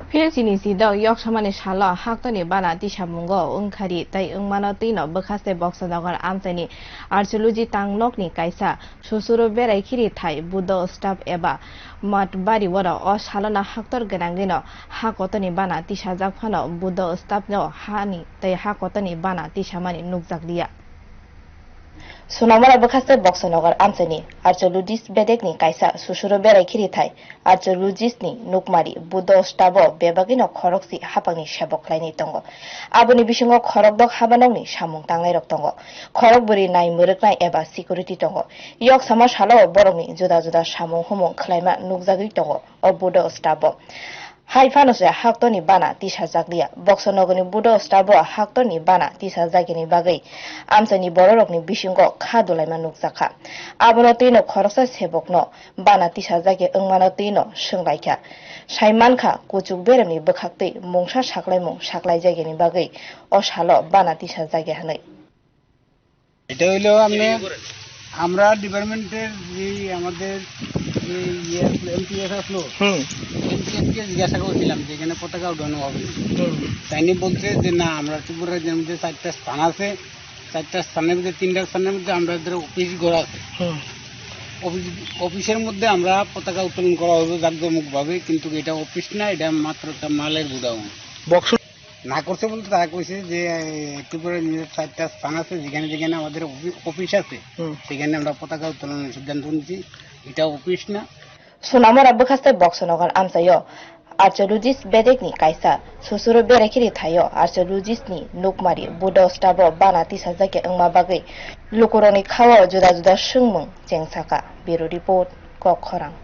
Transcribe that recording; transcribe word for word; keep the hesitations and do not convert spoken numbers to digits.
Phil chini sidok yoksamani salo haktorni bana tisamungo wngkhari tei wngmano twino bwkhaste Boxanagar amchaini archaeology tangnokni kaisa susuro berai khiri thai Buddha stap eba Matbari oro o salono haktor gwnangwino ha kotorni bana tisajak phano Buddha stapno hani tei ha kotorni bana tisamani nukjakliya. Sonamara bwkhaste Boxanagar amchaini archaeologist bedekni kaisa susuro berai khiri thai archaeologistni nukmari Buddha stabo bebagino khorokchi hapangni sebok khlainai tongo. Aboni bisingo khorokdok habanokni samung tangnairok tongo. Khorokbwrwi nai mwrwknai eba security tongo. Yoksama salo borokni juda juda samung humung khlaima nukjagwi tongo o Buddha stabo. Hai phano se haktorni bana tisajakliya. Boxanagorni Buddha stabo haktorni bana tisajakini bagwi amchaini bororokni bisingo kha dolaima nukjakha. Abono twino khoroksa sebokno bana tisajakya wngmano twino swnglaikha. Saimankha, kuchuk beremni bwkhaktwi mungsa saklaimung saklaijakyani bagwi o salo bana tisajakya hwnwi. এটা হইলো আপনার আমরা ডিপার্টমেন্টের যে আমাদের যে ইয়ে আসলো, এমটিএস আসলো, হুম। এমটিএস কে জিজ্ঞাসা করছিলাম যে এখানে পতাকা উঠানো হবে না। হুম। তাইনি বলছে যে না, আমরা ত্রিপুরা রাজ্যের মধ্যে চারটা স্থান আছে, চারটা স্থানের মধ্যে তিনটা স্থানের মধ্যে আমাদের অফিস ঘর আছে। হুম। অফিস, অফিসের মধ্যে আমরা পতাকা উত্তোলন করা হবে জাঁকজমকভাবে, কিন্তু এটা অফিস না, এটা মাত্র একটা মালের গুডাউন। বক্স না করছে বলতে তারা কইছে যে, এ, ত্রিপুরা নিজের চারটা স্থান আছে, যেখানে যেখানে আমাদের অফি-, অফিস আছে, হুম। সেখানে আমরা পতাকা উত্তোলনের সিদ্ধান্ত নিয়েছি। এটা অফিস না। Sonamara bwkhaste Boxanagar amchaio archaeologist bedekni kaisa susuro berai khiri thaio archaeologistni nukmari Buddha stabo bana tisajakya wngma bagwi lukurokni khao juda juda swngmung chengsakha. Bureau Report, Kokkhorang.